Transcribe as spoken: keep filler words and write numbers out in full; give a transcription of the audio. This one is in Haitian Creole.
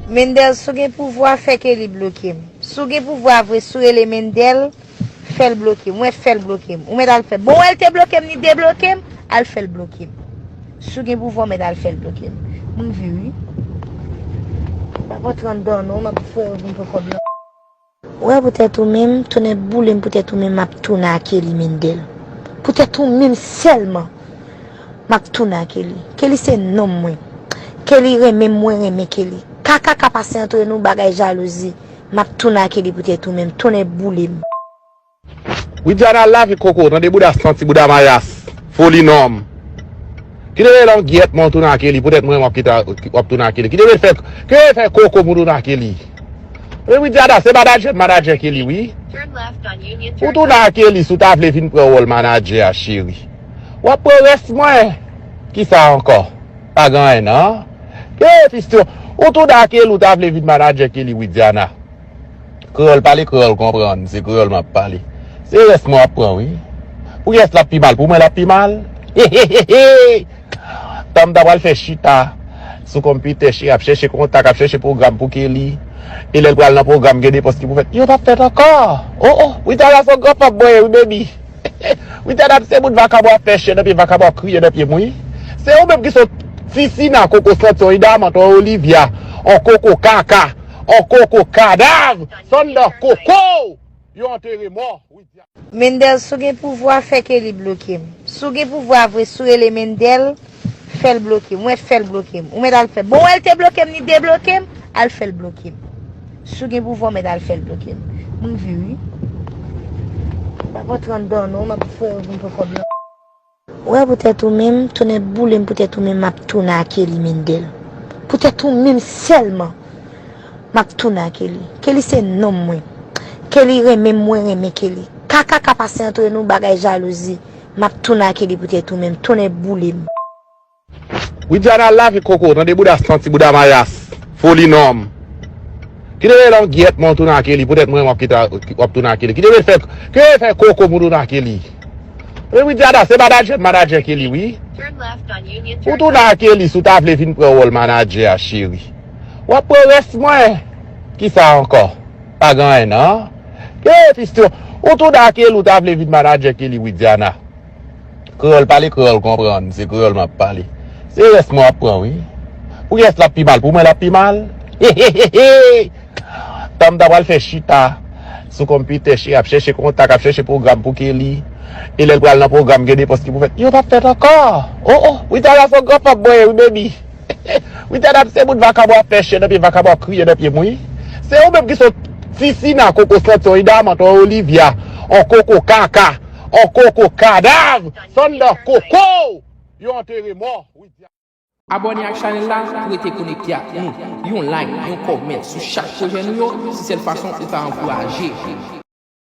Mendel, si w gen pouvwa, fè Kelly bloke m. Si w gen pouvwa vre, si w rele Mendel, fè l bloke m. Ou mèt fè l bloke m. Ou mèt al fè. Bon, wè l te bloke m, li debloke m, al fè l bloke m. Si w gen pouvwa, w mèt al fè l bloke m. M rive, wi. Pa rantre anndan, non, m ap fè yo vin pran kòb lan. Ou wè poutèt ou menm, tonnè boule m poutèt ou menm, m ap tounen a Kelly Mendel. Poutèt ou menm sèlman, m ap tounen a Kelly. Kelly se nonm mwen. Kelly renmen m, mwen renmen Kelly. Kaka ka pase antre nou, bagay jalouzi. M ap tounen a Kelly poutèt ou menm, tonnè boule m. Widiana, lave koko, tande bouda santi, bouda mayas. Foli nonm. Kite rele langyèt mwen tounen a Kelly, poutèt mwen w ap kite w ap tounen a Kelly. Kite rele fè, kite rele fè koko pou tounen a Kelly. Wi, Widiana, se manadjè, manadjè Kelly, wi. Ou tounen a Kelly, si w ta vle vin pran wòl manadjè a, cheri. W ap pran rès mwen. Kisa ankò? Pa gen anyen, non. Ke fiston, ou tounen a Kelly, ou ta vle vin manadjè Kelly, Widiana. Kreyòl pale, kreyòl konprann. Se kreyòl m ap pale. Se rès mwen w ap pran, wi. Pou kiyès l ap pi mal? Pou mwen, l ap pi mal? Tanm ta pral fè chita sou konpitè, cheri, ap chèche kontak, ap chèche pwogram pou Kelly. E lè l pral nan pwogram, gen de pòs ki pou fèt. Yo p ap fèt ankò. Oh, oh, Widiana se yon granfòm mwen ye, wi, baby. Widiana, se moun vakabon ap fè chè nan pye, vakabon ap kriye nan pye m, wi. Se ou menm ki sot Sisina, koko santi, yon Idamant, yon Olivia, yon koko kaka, yon koko kadav, sann nan koko, yo antere mò. Mendel, si w gen pouvwa, fè Kelly bloke m. Si w gen pouvwa vre, si w rele Mendel, fè l bloke m. Ou mèt fè l bloke m. Ou mèt al fè. Bon, wè l te bloke m, li debloke m, al fè l bloke m. Si w gen pouvwa, w mèt al fè l bloke m. M rive, wi. Pa rantre anndan, non, m ap fè yo vin pran kòb lan. Ou wè poutèt ou menm, tonnè boule m poutèt ou menm, m ap tounen a Kelly Mendel. Poutèt ou menm sèlman, m ap tounen a Kelly. Kelly se nonm mwen. Kelly renmen m, mwen renmen Kelly. Kaka ka pase antre nou, bagay jalouzi. M ap tounen a Kelly poutèt ou menm, tonnè boule m. Widiana, lave koko, tande bouda santi, bouda mayas. Foli nonm. Kite rele langyèt mwen w tounen a Kelly, poutèt mwen w ap kite w ap tounen a Kelly. Kite rele fè, kite rele fè koko pou w tounen a Kelly. Wi, Widiana, se manadjè, manadjè Kelly, wi. Ou tounen a Kelly, si w ta vle vin pran wòl manadjè a, cheri. W ap pran rès mwen. Kisa ankò? Pa gen anyen, non. Ke fiston, ou tounen a Kelly, ou ta vle vin manadjè Kelly, Widiana. Kreyòl pale, kreyòl konprann. Se kreyòl m ap pale. Se rès mwen w ap pran, wi. Pou kiyès l ap pi mal? Pou mwen l ap pi mal? He, he, he, he! Tanm ta pral fè chita sou konpitè, cheri, ap chèche kontak, ap chèche pwogram pou Kelly. E lè l pral nan pwogram, gen de pòs ki pou fèt. Yo p ap fèt ankò. Oh, oh, Widiana se yon granfòm mwen ye, wi, baby. Widiana, se moun vakabon ap fè chè nan pye, vakabon ap kriye nan pye m, wi. Se ou menm ki sot Sisina, koko santi, yon Idamant, yon Olivia, yon koko kaka, yon koko kadav, sann nan koko, yo antere mò. Abòne ak chanèl la pou rete konekte ak nou. Yon like, yon kòmè sou chak pwojè nou yo, se sèl fason ou ka ankouraje.